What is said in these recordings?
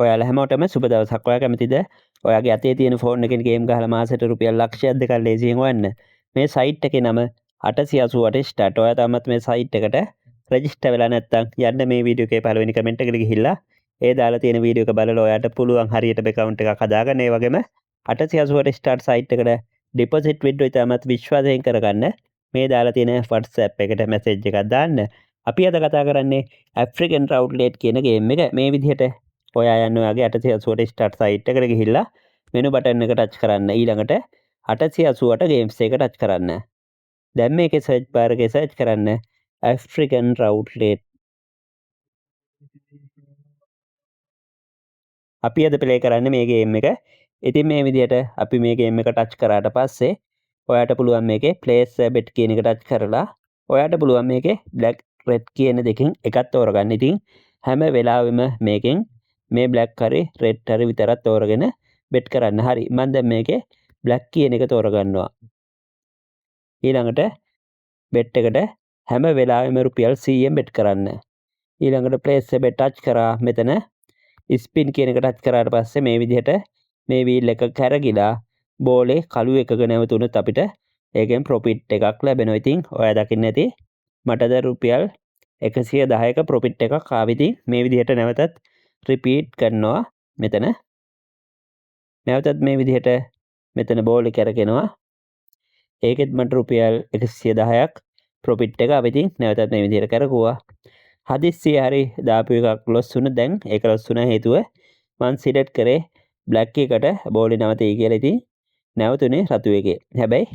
ඔයාලා හැමෝටම සුබ දවසක්. ඔයා කැමතිද ඔයාගේ අතේ තියෙන ෆෝන් එකෙන් ගේම් ගහලා මාසෙට රුපියල් ලක්ෂයක් දෙකක් ලේසියෙන් හොයන්න? මේ සයිට් එකේ නම 888 ස්ටාර්ට්. ඔයා තාමත් මේ සයිට් එකට රෙජිස්ටර් වෙලා නැත්නම් යන්න මේ වීඩියෝ එකේ පළවෙනි කමෙන්ට් එකට ගිහිල්ලා ඒ දාලා තියෙන වීඩියෝ එක බලලා ඔයාට පුළුවන් හරියට ඇකවුන්ට් එකක් හදාගන්න. ඒ වගේම 888 ස්ටාර්ට් සයිට් එකට ඩිපොසිට් විඩ්‍රෝ ඉතාමත් විශ්වාසයෙන් කරගන්න මේ දාලා තියෙන WhatsApp එකට මැසේජ් එකක් දාන්න. අපි අද කතා කරන්නේ ඇෆ්‍රිකන් රවුට්ලේට් කියන ගේම් එක. මේ විදිහට ඔයා යන්න ඔයාගේ 888 ස්ටාර්ට් සයිට් එකට ගිහිල්ලා මෙනු බටන් එක ටච් කරන්න. ඊළඟට 888 ගේම්ස් එක ටච් කරන්න. දැන් මේකේ සර්ච් බාර් එකේ සර්ච් කරන්න ඇෆ්‍රිකන් රවුට්ලේට්. අපි අද ප්ලේ කරන්නේ මේ ගේම් එක. ඉතින් මේ විදිහට අපි මේ ගේම් එක ටච් කරාට පස්සේ ඔයාට පුළුවන් මේකේ ප්ලේස් බෙට් කියන එක ටච් කරලා ඔයාට පුළුවන් මේකේ බ්ලැක් රෙඩ් කියන දෙකෙන් එකක් තෝරගන්න. ඉතින් හැම වෙලාවෙම මේකෙන් මේ බ්ලැක් හරි රෙඩ් හරි විතරක් තෝරගෙන බෙට් කරන්න. හරි, මම දැන් මේකේ බ්ලැක් කියන එක තෝරගන්නවා. ඊළඟට බෙට් එකට හැම වෙලාවෙම රුපියල් 100න් බෙට් කරන්න. ඊළඟට ප්ලේස් බෙට් ටච් කරා මෙතන ස්පින් කියන එක ටච් කරාට පස්සේ මේ විදිහට මේ වීල් එක කැරගිලා බෝලේ කළු එකක නැවතුනොත් අපිට ඒකෙන් ප්‍රොෆිට් එකක් ලැබෙනවා. ඉතින් ඔයා දකින්න ඇති මට දැන් රුපියල් 110ක ප්‍රොෆිට් එකක් ආවා. ඉතින් මේ විදිහට නැවතත් රිපීට් කරනවා. මෙතන නැවතත් මේ විදිහට මෙතන බෝලේ කැරකෙනවා. ඒකෙත් මට රුපියල් 110ක් ප්‍රොෆිට් එක ආවා. ඉතින් නැවතත් මේ විදිහට කැරකුවා. හදිස්සිය හරි දාපු එකක් ලොස් වුණා. දැන් ඒක ලොස් වුණා හේතුව මං සිලෙක්ට් කරේ බ්ලැක් එකට බෝලේ නවතී කියලා. ඉතින් නැවතුනේ රතු එකේ. හැබැයි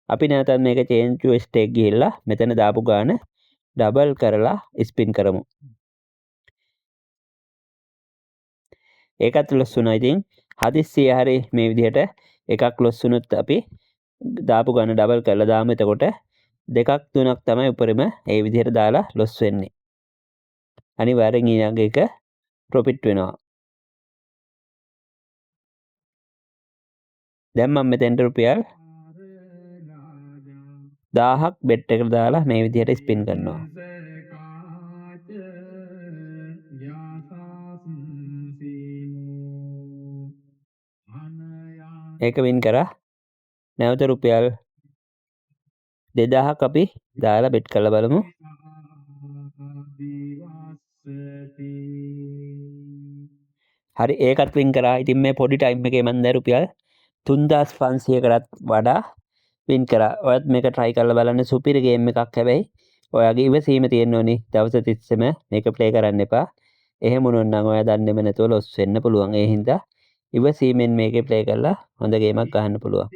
අපි නැවතත් මේක චේන්ජ් ටු ස්ටේක් ගිහිල්ලා මෙතන දාපු ගාන ඩබල් කරලා ස්පින් කරමු. ඒකත් ලොස් වුණා. ඉතින් හදිස්සිය හරි මේ විදිහට එකක් ලොස් වුණොත් අපි දාපු ගාන ඩබල් කරලා දාමු. එතකොට දෙකක් තුනක් තමයි උපරිම ඒ විදිහට දාලා ලොස් වෙන්නේ. අනිවාර්යෙන් ඊළඟ එක ප්‍රොෆිට් වෙනවා. දැන් මම මෙතෙන්ට රුපියල් 1000ක් බෙට් එකට දාලා මේ විදිහට ස්පින් කරනවා. ඒක වින් කරා. නැවත රුපියල් 2000ක් අපි දාලා බෙට් කරලා බලමු. හරි, ඒකත් වින් කරා. ඉතින් මේ පොඩි ටයිම් එකේ මම දැන් රුපියල් 3500කටත් වඩා වින් කරා. ඔයත් මේක try කරලා බලන්න. සුපිරි ගේම් එකක්. හැබැයි ඔයාගේ ඉවසීම තියෙන්න ඕනි. දවස් 30ෙම මේක ප්ලේ කරන්න එපා. එහෙම වුණොත් නම් ඔයා දන්නේම නැතුව ලොස් වෙන්න පුළුවන්. ඒ හින්දා ඉවසීමෙන් මේකේ ප්ලේ කරලා හොඳ ගේමක් ගහන්න පුළුවන්.